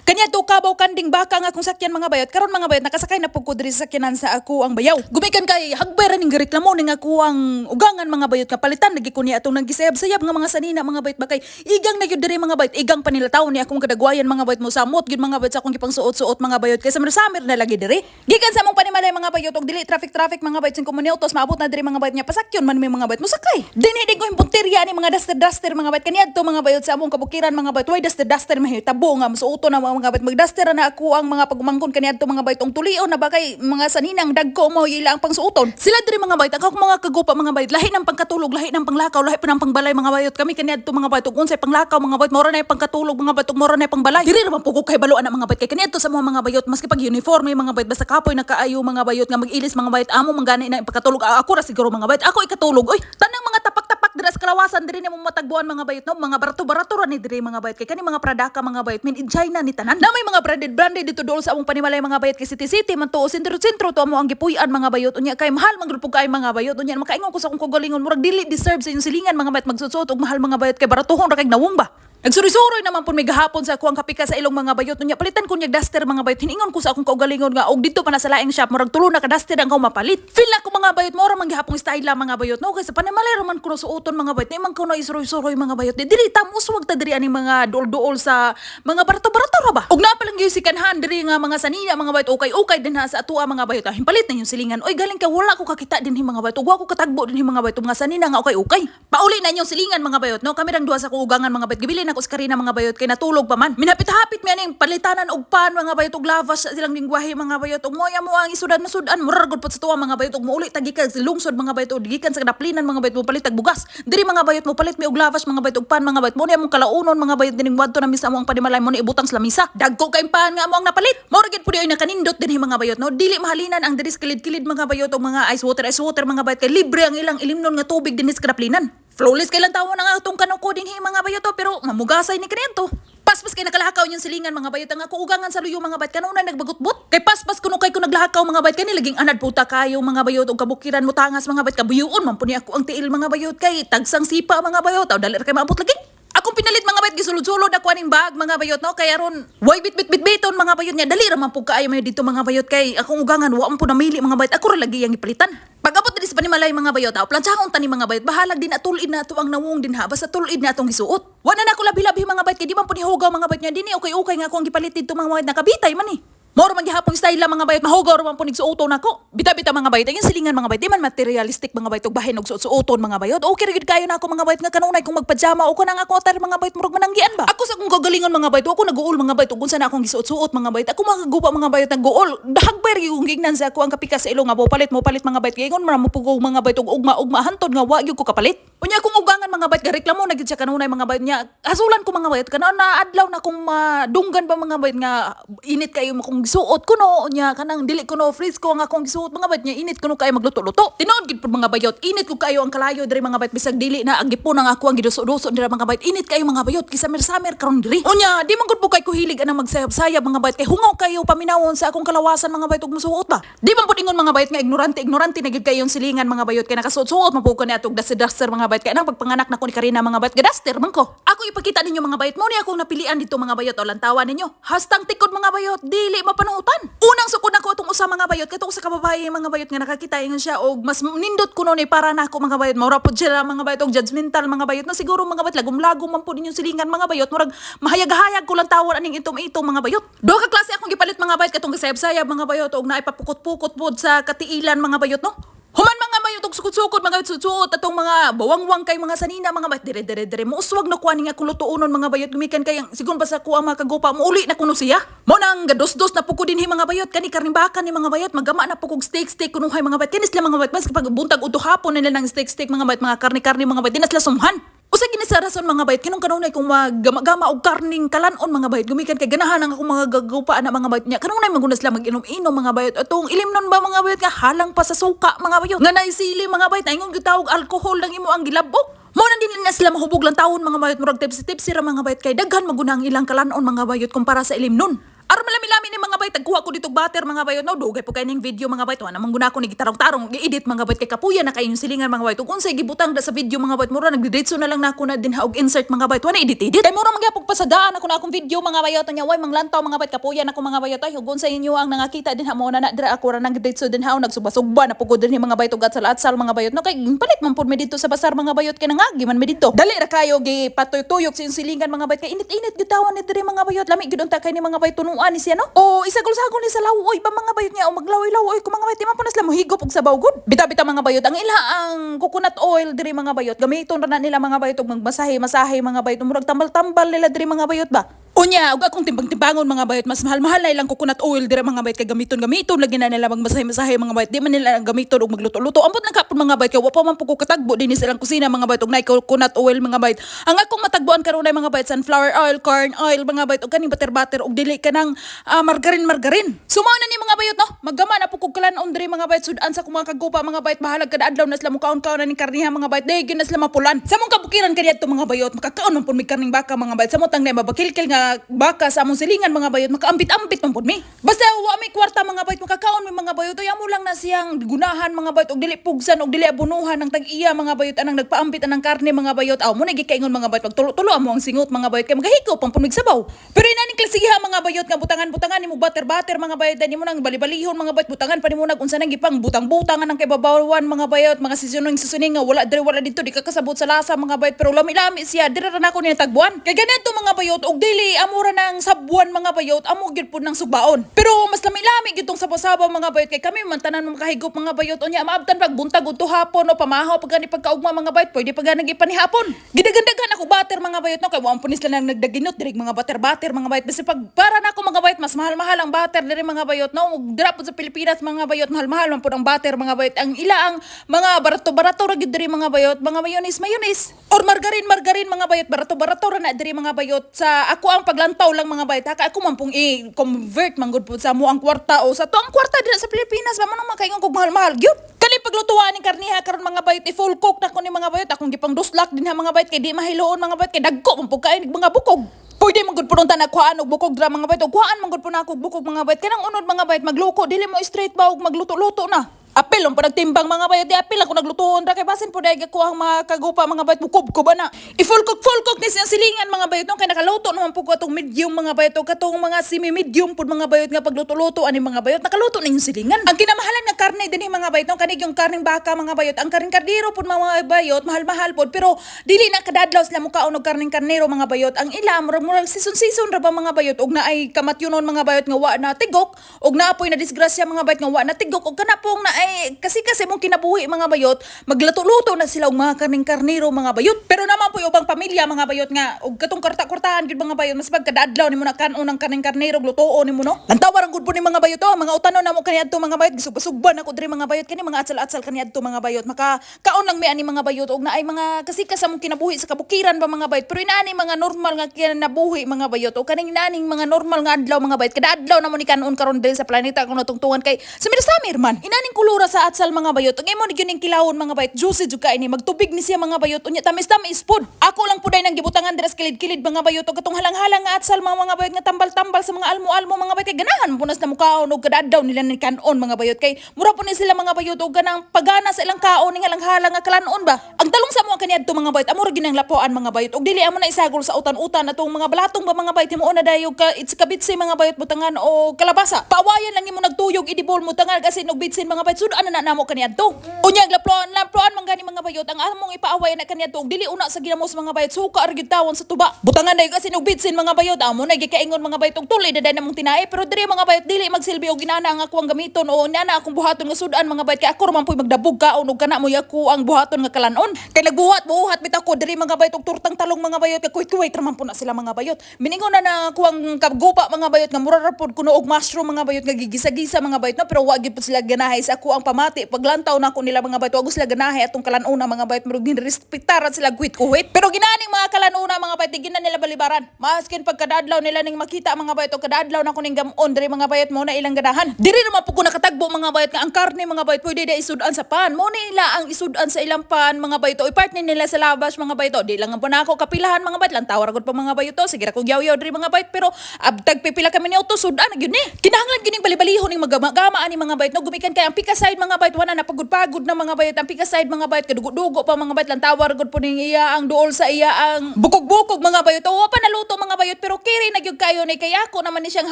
Kanya to kabaw kanding baka nga akong sakyan, mga bayot. Karon, mga bayot, nakasakay na pud ko diri sa sakyanan sa ako ang bayaw. Gumikan kay hagbay ra ning gireklamo ning ako ang ugangan, mga bayot, nga palitan lagi ko niya atong naggisayab-sayab nga mga sanina, mga bayot, bakay igang na gyud diri, mga bayot, igang pa nila taon ni akong kadagwayan, mga bayot, mo samot gyud, mga bayot, sa akong gipangsuot-suot, mga bayot, kay summer na lagi diri. Gikan sa among panimalay, mga bayot, og dili traffic traffic, mga bayot, 5 minutos maabot na diri, mga bayot, nya pasakyon man mi, mga bayot, musakay. Dinhi din ko impunterya ni mga duster duster, mga bayot, kaniadto, mga bayot, sa among kabukiran, mga bayot, way duster duster mahitabo nga masuoto na mga bayot, magduster na ako ang mga pagumangkon kaniadto, mga bayot, ong tulion na bakay mga saninang dagko mo ila ang pangsuoton. Sila diri, mga bayot, ang akong mga kagupa, mga bayot, lahi ng pangkatulog, lahi ng panglakaw, lahi pa ng pangbalay, mga bayot. Kami kaniadto, mga bayot, ug unsay panglakaw, mga bayot, mora na yung pangkatulog, mga bayot, ug mora na yung pangbalay. Diri ra man pud ko kay balo ana, mga bayot, kay kaniadto sa mga bayot, maski pag uniforme, mga bayot, basta kapoy na kaayo, mga bayot, nga mag-ilis, mga bayot, amo man gani na ipakatulog. Ah, ako ra siguro, mga bayot, ako ikatulog oy. Tanang mga tapak-tapak dira sa kalawasan diri nimo matagbuan, mga bayot, no, mga barato-barato ra ni diri, mga bayot, kay kani mga pradaka, mga bayot, made in China ni tanan. Na may mga branded branded dito dool sa among panimalay, mga bayot, kay city city man to, sentro sentro to amo ang gipuy-an, mga bayot. Unya kay mahal man gud kay, mga bayot. Unya makaingon ko sa akong kagalingon, murag dili deserve sa inyong silingan, mga bayot, magsuot og mahal, mga bayot, kay baratuhon ra kay nawong ba. Nagsuroy-suroy naman po may gahapon sa ako ang kapika sa ilong, mga bayot. Unya palitan ko niya duster, mga bayot. Hiningon ko sa akong kaugalingon nga og dito pa na sa laing shop, murag tulo na ka duster ang akong mapalit. Feel na ko, mga bayot, mora man gihapong style lang, mga bayot, no, kay sa panimalay ra man kuno suoton, mga bayot. Di man kuno isuroy-suroy, mga bayot. Di dili tam uswag ta diri aning mga duol-duol sa mga barato-barato ra ba. Ug naa pa lang gyud si kanhan diri nga mga sanina, mga bayot, ukay-ukay din ha sa atua, mga bayot. Ah, palit na yung silingan. Oy, galing ka wala ko kakita dinhi, mga bayot. Ug wa ko katagbo dinhi, mga bayot, mga sanina nga ukay-ukay. Pauli na inyong silingan, mga bayot, no. Kami rang duha sa kuugangan, mga bayot. Gibilin ako sa Karina, mga bayot, kay natulog pa man. Minapit-hapit mi aning palitanan og pan, mga bayot, og lavas sa silang lingwahe, mga bayot, ug moya mo ang isudan masudan murag gud sa tuwa, mga bayot, ug muuli tagika sa lungsod, mga bayot, ug gikan sa kadaplinan, mga bayot, mo palit tag bugas. Diri, mga bayot, mo palit mi og lavas, mga bayot, og pan, mga bayot, mo niya mong kalaunon, mga bayot, dining wadto na misa mo ang panimalay mo ni ibutang sa lamisa. Dagko kay pan nga amo ang napalit. Mao ra gyud pud ay nakanindot dinhi, mga bayot, no. Dili mahalinan ang diri sa kilid-kilid, mga bayot, og mga ice water, mga bayot, kay libre ang ilang ilimnon nga tubig dinhi sa kadaplinan. Flawless kay lang tawon ang atong kanuko dinhi, mga bayot, oh, pero mamugasay ni kaniadto. Paspas kay nakalakaw yung silingan, mga bayot, ang ako ugangan sa luyo, mga bayot, kanunay nagbagutbot. Kay paspas kuno kay ko naglakaw, mga bayot, kani laging anad puta kayo, mga bayot, og kabukiran mo tangas, mga bayot, kabuyuon man pud ni ako ang tiil, mga bayot, kay tagsang sipa, mga bayot, aw dali ra kay maabot lagi. Akong pinalit, mga bayot, gisulod-sulod ako aning bag, mga bayot, no, kay aron way bit bit bit biton, mga bayot, nya dali ra man pud kaayo mayo dito, mga bayot, kay akong ugangan wa man pud namili, mga bayot, ako ra lagi ang ipalitan. Pag-abot diri sa panimalay, mga bayot, aw plantsahon tani, mga bayot, bahalag din na tulid na ato ang nawong din ha, basta tulid na atong gisuot. Wa na nako labi-labi, mga bayot, kay di man pud ni hugaw, mga bayot, nya dinhi okay-okay nga ako ang gipalit didto, mga bayot, nakabitay man ni. Moro man gihapon style lang, mga bayot, mahugaw ra man pud nigsuoton nako. Bita-bita, mga bayot, ang silingan, mga bayot, di man materialistic, mga bayot, ug bahin og suot-suoton, mga bayot. Okay ra gyud kayo na ako, mga bayot, nga kanunay kung magpajama o kanang ako attire, mga bayot, murag mananggian ba. Ako sa akong kagalingon, mga bayot, ako nag-uol, mga bayot, ug unsa na akong gisuot-suot, mga bayot. Ako mga gupa, mga bayot, nag-uol. Dahagbay ra gyud kong gignan sa ako ang kapika sa ilong nga mo palit, mga bayot. Giingon man mo pugong, mga bayot, ug ugma-ugma hantod nga wa gyud ko kapalit. Unya akong ugangan, mga bayot, gareklamo na gyud siya kanunay, mga bayot, nya. Hasulan ko, mga bayot, kanon na adlaw na kung madunggan ba, mga bayot, nga init kayo mo kung gisuot kuno, unya kanang dili kuno fresco ang akong gisuot, mga bayot, nya init kuno kayo magluto-luto. Tinuod gid pud, mga bayot, init ko kayo ang kalayo diri, mga bayot, bisag dili na ang gipon ang ako ang giduso-duso diri, mga bayot. Init kayo, mga bayot, kay summer-summer karon diri. Unya di man gud po kay ko hilig anang magsayab-sayab, mga bayot, kay hungaw kayo paminawon sa akong kalawasan, mga bayot, ug musuot ba. Di man pud ingon, mga bayot, nga ignorante ignorante na gid kayo yung silingan, mga bayot, kay nakasuot-suot man pud ko ni atong duster mga bayot, kay nang pagpanganak nako ni Karina, mga bayot, gaduster man ko. Ako ipakita ninyo, mga bayot, mo ni akong napilian dito, mga bayot, o lantawan ninyo. Hastang tikod, mga bayot, dili mapanutan. Unang sukod nako atong usa, mga bayot, katong sa kababaye, mga bayot, nga nakakita ingon siya og mas nindot kuno ni para nako, mga bayot, maura pud siya, mga bayot, og judgmental, mga bayot, no. Siguro, mga bayot, lagom-lagom man pud inyong silingan, mga bayot, murag mahayag-hayag ko lang tawon aning itom-itom, mga bayot. Duha ka klase akong gipalit, mga bayot, katong gasayab-sayab, mga bayot, og naay papukot-pukot pod sa katiilan, mga bayot, no. Human, mga bayot, og sukod-sukod, mga bayot, suot atong mga bawangwang kay mga sanina, mga bayot, dire dire dire mouswag na kuha ning akong lutuonon, mga bayot, gumikan kay ang sigon pa sa kuha mga kagupa muuli na kuno siya. Mo nang gadus-dus na puko dinhi, mga bayot, kani karning baka ni, mga bayot, magama na pukog steak steak kunuhay, mga bayot, kini sila, mga bayot, mas pag buntag udto hapon nila ng steak steak, mga bayot, mga karne-karne, mga bayot, di na sila sumhan. Usa gini sa rason, mga bayot, kinong kanunay kung magama-gama og karning kalanon, mga bayot, gumikan kay ganahan ang akong mga gagawa na, mga bayot, niya kanunay maguna sila mag-inom-inom, mga bayot, atong ilimnon ba, mga bayot, nga halang pa sa suka, mga bayot, nga naisili, mga bayot, naingon gitawag alcohol lang imo ang gilabok. Mo nang dili na sila mahubog lang tawon, mga bayot, murag tipsy-tipsy ra, mga bayot, kay daghan maguna ang ilang kalanon, mga bayot, kumpara sa ilimnon. Aron malami-lami ni, mga bayot, tagkuha ko dito butter, mga bayot, no. Dugay po kay ning video, mga bayot. Wa naman guna ko ni gitarong-tarong gi-edit, mga bayot, kay kapuya na kayo yung silingan, mga bayot. Ug unsay gibutang da sa video, mga bayot, mura nagdiretso na lang nako na din ha og insert, mga bayot. Wa na edit edit. Kay mura magyapog pasadaan ako na akong video, mga bayot, nya way manglantaw, mga bayot, kapuya na ko, mga bayot. Ay, ug unsay inyo ang nangakita din ha mo na na dira ako ra nagdiretso din ha nagsubasugba na pugod din mga bayot ug atsal-atsal, mga bayot, no, kay palit man pud mi dito sa basar, mga bayot, kay nangagi man mi dito. Dali ra kayo gi patuy-tuyok sa inyong silingan, mga bayot, kay init-init gyud tawon ni diri, mga bayot. Lami gyud unta kay ni, mga bayot, tunuan ni siya, no. O isagol-sagol ni sa lawoy ba, mga bayot, niya o maglaway-laway ko, mga bayot, di man po na sila mohigop og sabaw gud. Bitaw-bitaw, mga bayot, ang ila ang coconut oil diri, mga bayot, gamiton ra na nila, mga bayot, og magmasahe-masahe, mga bayot, murag tambal-tambal nila diri, mga bayot ba. Unya, ug akong timbang-timbangon, mga bayot, mas mahal-mahal na ilang coconut oil diri, mga bayot, kay gamiton-gamiton lagi na nila magmasahe-masahe, mga bayot. Di man nila ang gamiton og magluto-luto. Ambot lang kapon, mga bayot, kay wa pa man po ko katagbo dinhi sa ilang kusina, mga bayot, og naay coconut oil, mga bayot. Ang akong matagbuan karon ay, mga bayot, sunflower oil, corn oil, mga bayot, ug kaning butter-butter ug dili kanang margarine margarine. So mao na ni, mga bayot, no. Maggama na po kog kalan-on diri, mga bayot, sudan sa akong mga kagupa, mga bayot, bahalag kada adlaw na sila mukaon-kaon na ning karniha, mga bayot. Dahil gyud na sila mapulan. Sa among kabukiran kaniadto, mga bayot, makakaon man pud mi karning baka, mga bayot. Sa motang na mabakilkil nga baka sa among silingan, mga bayot, makaambit-ambit man pud mi. Basta wa may kwarta, mga bayot, makakaon mi, mga bayot. Ay amo lang na siyang gunahan, mga bayot, og dili pugsan og dili abunuhan ang tag-iya, mga bayot, anang nagpaambit anang karne, mga bayot. Aw mo na gikaingon, mga bayot, pagtulo-tulo amo ang singot, mga bayot, kay magahikaw pang punig sabaw. Pero inaning klasiha, mga bayot, nga butangan-butangan nimo butter-butter, mga bayot, dani mo nang bali-balihon, mga bayot, butangan pa nimo nag unsa nang gipang butang-butangan ang kay babawan, mga bayot, mga seasoning seasoning nga wala diri wala dito, di ka kasabot sa lasa, mga bayot, pero lami-lami siya diri ra nako ni tagbuan. Kay ganito, mga bayot, og dili amura nang sabuan, mga bayot, amo gyud pud nang sugbaon. Pero mas lami-lami gyud tong sabaw-sabaw, mga bayot, kay kami man tanan makahigop, mga bayot. Unya maabtan pag buntag udto hapon o pamahaw pag gani pagkaugma, mga bayot, pwede pa gani ipanihapon. Gidaghan-daghan ako butter, mga bayot, no, kay wa po ni sila nang nagdaginot diri mga butter-butter, mga bayot. Basta pag para nako, mga bayot, mas mahal-mahal ang butter diri, mga bayot, no. Ug dira pud sa Pilipinas, mga bayot, mahal-mahal man pud ang butter, mga bayot. Ang ila ang mga barato-barato ra gyud diri, mga bayot, mga mayonnaise mayonnaise or margarine margarine, mga bayot, barato-barato ra na diri, mga bayot. Sa ako ang paglantaw lang, mga bayot ha, kay ako man pong i-convert man gud pud sa mo ang kwarta o sa to ang kwarta dira sa Pilipinas ba mo nang makaingon kog mahal-mahal gyud. Kani paglutuan ning karniha karon, mga bayot, i-full cook na ko ni, mga bayot. Akong gipang duslak din ha, mga bayot, kay di mahiloon, mga bayot, kay dagko man pud kain mga bukog. Pwede man gud pununtan na kuhaan og bukog dra, mga bayot, og kuhaan man gud po na ako og bukog, mga bayot. Kanang unod, mga bayot, magluko dili mo straight ba og magluto-luto na. Apil ang panagtimbang, mga bayot, di apil ako naglutoon ra kay basin po dahil ko ang mga kagupa, mga bayot, mukob ko ba na. I-full cook full cook ni siyang silingan, mga bayot, no, kay nakaluto naman po ko atong medium, mga bayot, o katong mga semi medium pud, mga bayot, nga pagluto-luto ani, mga bayot, nakaluto na yung silingan. Ang kinamahalan nga karne dinhi, mga bayot, no, kanig yung karneng baka, mga bayot. Ang karneng kardero pud, mga bayot, mahal-mahal pud, pero dili na kadadlaw sila mukaon og karneng karnero, mga bayot. Ang ila murag murag season season ra ba, mga bayot, og naay kamatyunon, mga bayot, nga wa na tigok, og naapoy na disgrasya, mga bayot, nga wa na tigok, og kana pong na ay kasi kasi mong kinabuhi, mga bayot, magluto-luto na sila og mga karneng karnero, mga bayot. Pero naman po ubang pamilya, mga bayot, nga og katong karta-kortahan gyud, mga bayot, mas pagkadaadlaw nimo na kan-on ang karneng karnero, lutoon nimo, no. Lantaw ang gud po ni, mga bayot, oh, mga utanon namo kaniadto, mga bayot, gisugba-sugban ako diri, mga bayot, kani mga atsal-atsal kaniadto, mga bayot, maka kaon lang mi ani, mga bayot, og naay mga kasi sa mong kinabuhi sa kabukiran ba, mga bayot. Pero inaani mga normal nga kinabuhi, mga bayot, o kaning inaning mga normal nga adlaw, mga bayot, kada adlaw na mo ni kanon karon diri sa planeta kung natungtungan kay samir-samir man. Inaning kulura sa atsal, mga bayot, ang imo ni gyud ning kilawon, mga bayot, juicy jud ka ini, magtubig ni siya, mga bayot, unya tamis-tamis pud. Ako lang pud ay nang gibutangan dira sa kilid-kilid, mga bayot, og katong halang-halang nga atsal mga bayot, nga tambal-tambal sa mga almo-almo, mga bayot, kay ganahan mo na sila mukaon og kada adlaw nila ni kanon, mga bayot, kay mura po ni sila, mga bayot, og ganang pagana sa ilang kaon ning halang-halang nga kalanon ba. Ang talong sa mo kaniadto, mga bayot, amo ra ginang lapuan, mga bayot, og dili amo na isagol sa utan-utan atong mga balatong ba, mga bayot, himuon na dayo ka it's kabitsi, mga bayot, butangan o kalabasa, pawayan lang nimo nagtuyog idibol mo tangan kasi og bitsin, mga bayot, sudan na namo kaniadto. Unya ang lapuan lapuan man gani, mga bayot, ang among ipaaway na kaniadto og dili una sa ginamos, mga bayot, suka ra gyud tawon sa tuba, butangan dayo kasi og bitsin, mga bayot. Amo na gikaingon, mga bayot, og tuloy na namong tinae. Pero diri, mga bayot, dili magsilbi og inana ang ako ang gamiton o inana akong buhaton nga sudan, mga bayot, kay ako ra man puy magdabog kaon og kana mo ako ang buhaton nga kalanon, kay nagbuhat buhat bitaw ko diri, mga bayot, og turtang talong, mga bayot, kay kuwit-kuwit ra man po na sila, mga bayot. Miningon na na ako ang kagupa, mga bayot, nga mura ra pod kuno og mushroom, mga bayot, nga gigisa-gisa, mga bayot, no, pero wa gyud po sila ganahay sa ako. ang pamati paglantaw nako nila, mga bayot. Wa sila ganahe atong kalanuna, mga bayot, murag ginrespetar sila guhit-kuhit. Pero ginaning mga kalanuna, mga bayot, di gina nila balibaran. Maskin pagkadadlaw nila ning makita, mga bayot, o kadadlaw nako ning gamon diri, mga bayot, mo na ilang ganahan. Diri naman po ko nakatagbo, mga bayot, nga ang karne, mga bayot, pwede da isudan sa pan. Mo na ila ang isudan sa ilang pan, mga bayot. O ipart ni nila sa labas, mga bayot. Di lang ang po nako kapilahan, mga bayot. Lang tawar gud pa, mga bayot. To. Sige ra kog yaw-yaw diri, mga bayot, pero abtag pipila kami ni auto sudan na gyud ni. Kinahanglan gining bali-balihon ning magama-gama ani, mga bayot. No gumikan kay ang pika side, mga bayot, wala na pagod-pagod na, mga bayot. Ang pika side, mga bayot, kadugo-dugo pa, mga bayot. Lang tawar gud po ning iya ang duol sa iya ang bukog-bukog, mga bayot. O pa naluto, mga bayot, pero kiri na gyud kayo ni kay ako naman ni siyang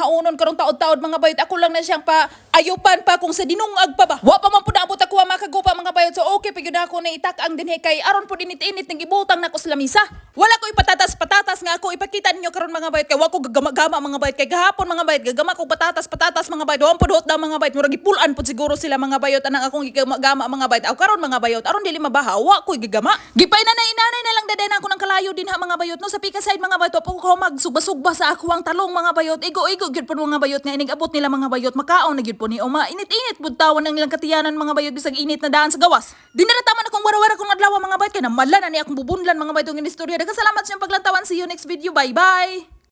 haunon karong taod-taod, mga bayot. Ako lang na siyang pa ayupan pa kung sa dinungag pa ba. Wa pa man pud naabot ako ang makagupa, mga bayot. So okay pa gyud ako na itak ang dinhi kay aron pud init-init ning ibutang nako sa lamisa. Wala ko ipatatas-patatas nga ako ipakita ninyo karon, mga bayot, kay wa ko gagama-gama, mga bayot, kay gahapon, mga bayot, gagama ko patatas-patatas, mga bayot. Wa pud hot daw, mga bayot, murag gipulan pud siguro sila, mga bayot, anang akong gigama-gama, mga bayot. Aw karon, mga bayot, aron dili mabaha, wa ko gigama. Gipay na na inanay na lang daday na ako ng kalayo din ha, mga bayot, no sa pika side, mga bayot, wa ko magsugba-sugba sa ako ang talong, mga bayot. Igo-igo gyud pud, mga bayot, nga inig abot nila, mga bayot, makaon na gyud po ni o mainit-init pud tawon ang ilang katiyanan, mga bayot, bisag init na daan sa gawas. Dinara taman akong warawara kong adlaw, mga bayot, kay namala na ni akong bubunlan, mga bayot, ang istorya. Daghang salamat sa inyong paglantawan. See you next video. Bye bye.